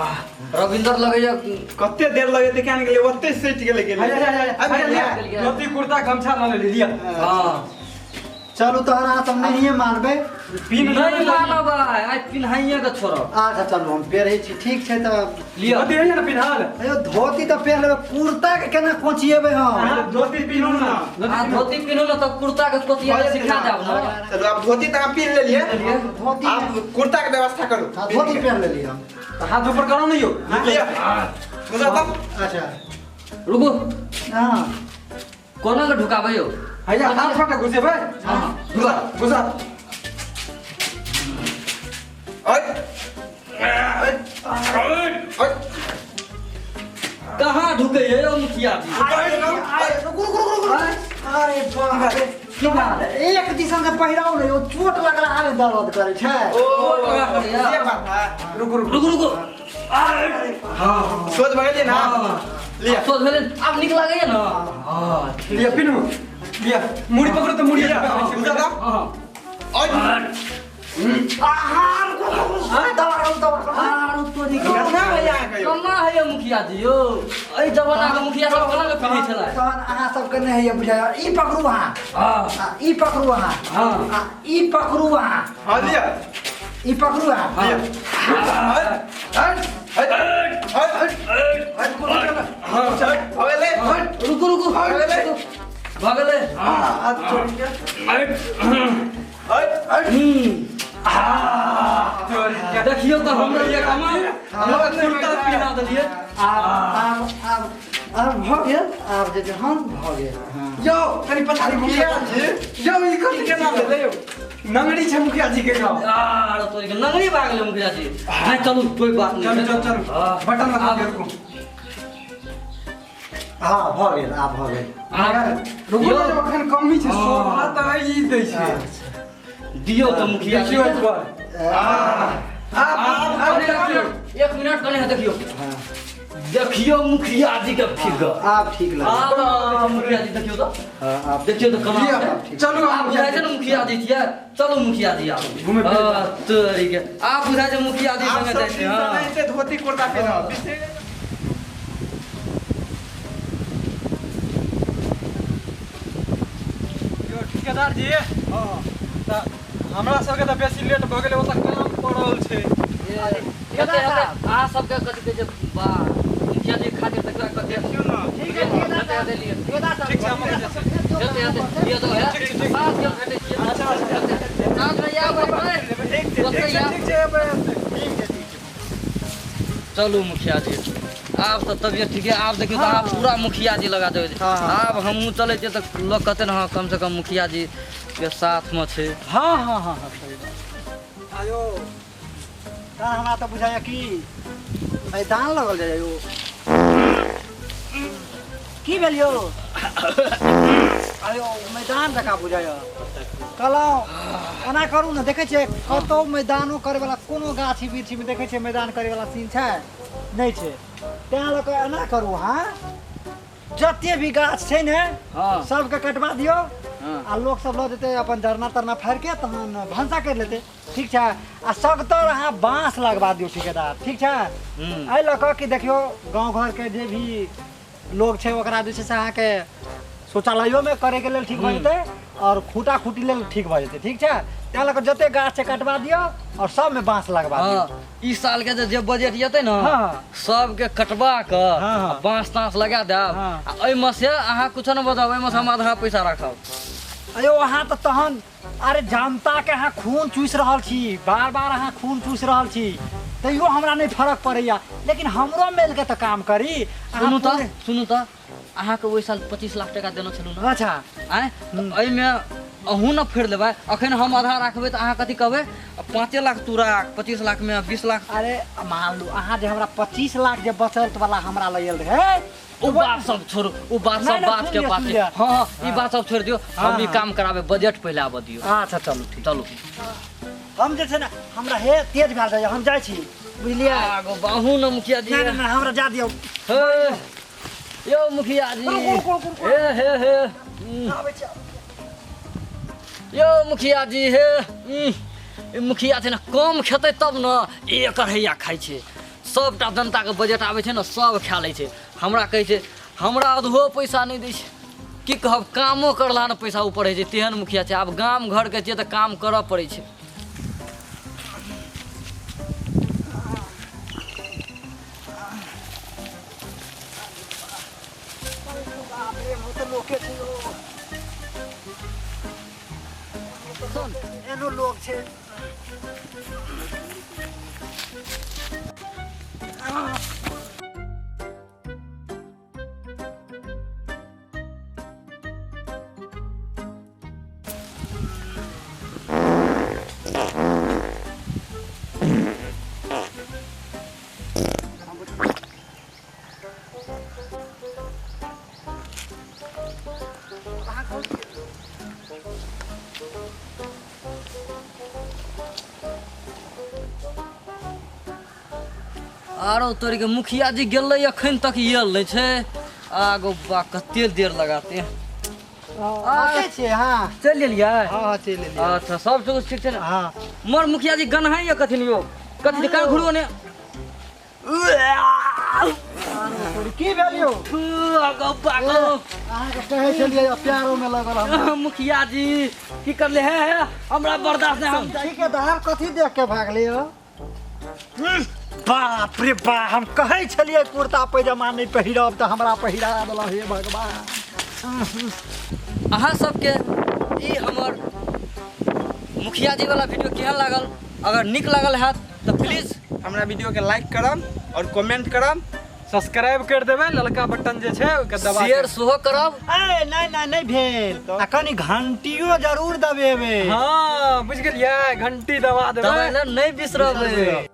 रविंदर लगैया कते देर लगेतै किया ने गेलै ओते सटि गेलै गेलै गेलियै। धोती कुर्ता गमछा लऽ लेली लिअ। हँ। चलू तहन अहाँ सब नहिए मानबै। पिन नहीं मानब आइ, आइ पिन्हाइए के छोड़ब। अच्छा चलू हम पेरहै छी, ठीक छै। तऽ लिअ। धोती होइए ने पिन्हल? अयो धोती तऽ पेर लेबै, कुर्ता के केना कोचिएबै हम? धोती पिन्हू ना। आ धोती पिन्हू ने तऽ कुर्ता के कोचिया के सिखा देब ने। चलू आब धोती तऽ अहाँ पिन्ह लेलियै, धोती आब कुर्ता के व्यवस्था करू। हाँ, धोती पेर लेलियै हम। तऽ हाथ ऊपर करू ने यौ। लिअ। घुसा तऽ। अच्छा रुकू। हँ। कोना के ढुकाबै यौ? हैया हाथ छोड़ के घुसेबै। हँ। घुसा घुसा। ओए ओए ओए कहाँ ढुकै यौ मुखिया जी? अरे रुकू रुकू रुकू रुकू। अरे बाप रे, की बात? एक दिसन से पहिराउ ने यौ, चोट लगला आरे दर्द करै छै। ओ चोट लगा करैया। से बात है। रुकू रुकू रुकू रुकू। हँ। सोच भऽ गेलियै ना? लिअ। सोच भेलै, आब नीक लागैया ने? हँ। लिअ पिन्हू, लिअ मुड़ी पकड़ू तऽ मुड़ी। लिअ। घुसा तऽ। हँ। ओए आहा, रुकू रुकू रुकू। दबा करू, दबा करू। आरो तोरी के। केना होइया अहाँके यौ? कमा है मुखिया जी यौ, एहि जमाना के मुखिया सब केना के पिन्है छलै? तहन अहाँ सबके नहि होइया बुझाइ। ई पकड़ू अहाँ। हँ। आ, ई पकड़ू अहाँ। हँ। आ, ई पकड़ू अहाँ। हँ लिअ। ई पकड़ू अहाँ। लिअ। ओए ओए ओए ओए भऽ गेलै। रुकू रुकू। भऽ गेलै। भऽ गेलै। आ, चोट के। ओए ओए देखियौ तऽ हमरा ये कमा हमरा कुर्ता पिन्हा देलियै। आब आब आब आब भऽ गेल, आब जे छै हम भऽ गेल। हँ। यौ कनि पछाड़ी मुखिया जी यौ ई कथी केना भेलै यौ? नंगड़ी छै मुखिया जी के गाँव। आरो तोरी के नंगड़ी भऽ गेलै मुखिया जी। नहि चलू कोइ बात नहि। चलू चलू चलू। हँ। बटन लगा दियौ, रुकू। हँ भऽ गेल, आब भऽ गेल। आब रुकू यौ, ने, एखन कमी छै, शोभा तऽ ई दै छै। दियौ तऽ मुखिया जी। देखियौ एहि पर। आब आब कने देखियौ। एक मिनट कने देखियौ। देखियौ मुखिया जी के फिगर। आब ठीक लगै। आब मुखिया जी देखियौ तऽ। हँ, आब देखियौ तऽ कमा। लिअ, चलू आब बुझाइ छै ने मुखिया जी छियै। चलू मुखिया जी आब घुमै फिरै। हँ, तोरी के आब बुझाइ छै मुखिया जी आब संगे सब जाइ छै। दिन हँ। से नहि धोती कुर्ता पिन्हब। यौ ठेकेदार जी। हँ। तऽ हमरा सबके तऽ बेसी लेट भऽ गेलै, ओतऽ काम पड़ल छै। कते हेतै अहाँ सबके कथी कहै छै बा मुखिया जी खातिर देखियौ कते। देखियौ ना। ठीक है ठेकेदार कते साहब। देलियै। ठेकेदार साहब। ठीक छै, हम अबै छी। हेतै हेतै लिअ तऽ है। ठीक छै, ठीक। साँझ के भेटै छियै। अच्छा अच्छा। साँझ मे आबै ठीक छै। ओतै ठीक छै। आब। ठीक छै, अबै हेतै। ठीक छै ठीक छै। चलू मुखिया जी आब तऽ तबियत ठीक है। आब देखियौ तऽ आब पूरा मुखिया जी लगा देबै। हँ। आब हमहूँ चलै छियै तऽ लोक कहतै ने हँ कम से कम मुखिया जी के साथमे छै। हँ हँ हँ हँ सही बात। आयो तहन हमरा तऽ बुझाइया कि मैदान लगल जाइया यौ। की भेल यौ? आयो मैदान जकाँ बुझाइया। कहलहुँ एना करू ने, देखै छियै कतहु मैदानो करैवला कोनो गाछी वृक्षीमे देखै छियै मैदान करैवला सीन छै नहि छै, तैँ लऽ कऽ एना करू अहाँ जते भी गाछ छै ने हँ। सबके कटवा दियौ। हँ। आ लोक सब लऽ जेतै अपन जरना तरना फाड़ि के तहन भनसा करि लेतै, ठीक छै? आ सगतर अहाँ बाँस लगवा दियौ ठेकेदार, ठीक छै? एहि लऽ कऽ कि देखियौ गाँव घरके जे भी लोग छै ओकरा जे छै से अहाँके शौचालयोमे करैके लेल ठीक भऽ जेतै आओर खूँटा खूँटी लेल ठीक भऽ जेतै, ठीक छै? तैँ लऽ कऽ जते गाछ छै कटवा दियौ आओर सबमे बाँस लगवा दियौ। हँ, ई साल के जे बजट एतै ने हँ। सबके कटवा कऽ हँ, हँ। आ बाँस ताँस लगा देब। हँ। आ एहिमे से अहाँ कुछो नहि बताब, एहिमे से हम आधा पैसा राखब। अयो अहाँ तऽ तहन अरे जनताके अहाँ खून चूसि रहल छी, बार बार अहाँ खून चूसि रहल छी, तैयो हमरा नहि फरक पड़ैया, लेकिन हमरो मिलके तऽ काम करी अहाँ। सुनू तऽ सुनू तऽ अहाँके ओहि साल 25 लाख टाका देने छलहुँ ने? अच्छा। आँय, तऽ एहिमे अहूँ ने फेर लेबै। अखन हम आधा राखबै तऽ अहाँ कथी कहबै? 5 लाख तू राख, 25 लाख में 20 लाख। अरे मान लू अहाँ जे हमरा 25 लाख जे बचत वाला हमरा लग गेल रहै ओ बात सब छोड़ू, ओ बात नहि, सब नहि, बात सुन के लिअ, बात सुन छै। लिअ। हँ हँ, ई बात सब छोड़ि दियौ, हम ई हँ। काम कराबै, बजट पहिले आबऽ दियौ। अच्छा चलू ठीक। चलू। हम जे छै ने हमरा हे तेज भेल जाइए, हम जाइ छी बुझलियै? आगो बाहू ने मुखिया जी। नहि नहि नहि, हमरा जा दियौ। हे यौ मुखिया जी। रुकू, रुकू, रुकू, रुकू। हे हे हे। आबै छी। यौ मुखिया जी हे। ई मुखिया छै ने कम खेतै तब ने एकर हैया खाइ छै। सबटा जनताके बजट आबै छै ने, सब खा लै छै। हमरा कहै छै हमरा अधो पैसा नहि दै छै। की कहब, कामो करला ने पैसा ऊपर होइ छै, तेहन मुखिया छै। आब गाम घरके छियै तऽ काम करऽ पड़ै छै। एनो लोक छै। आरो तोरी के मुखिया जी गेलै, अखन तक आयल नहि छै। आगो बा, कते देर लगाते। आबै छियै। हँ, चलि एलियै? हँ, चलि एलियै। अच्छा, सब कुछ ठीक छै ने? हँ। मोर मुखिया जी गन्हाइ कथिन यौ? कथी कान घुरबो ने? की भेल यौ? आगो बागो। अहाँके कहै छलियै, प्यारोमे लगल हम। मुखिया जी की करले है? हे, हमरा बर्दाश्त नहि हम। ठीक है, तऽ कथी देख के भागले यौ? बाप रे बा, हम कहै छलियै कुर्ता पैजामा नहि पहिरब, तऽ हमरा पहिरा देलक। हे भगवान! अहाँ सबके ई हमर मुखिया जी वाला वीडियो केहन लागल? अगर नीक लागल हैत तऽ प्लीज हमरा वीडियो के लाइक करम और कमेंट करम, सब्सक्राइब कर देबै, ललका बटन जे छै ओके दबा शेयर सेहो करब। ए नहि नहि नहि भेल, आ कनि घंटियो जरूर दबेबै। हँ, बुझि गेलियै, घंटी दबा देबै। दबाइ लए नहि बिसरबै।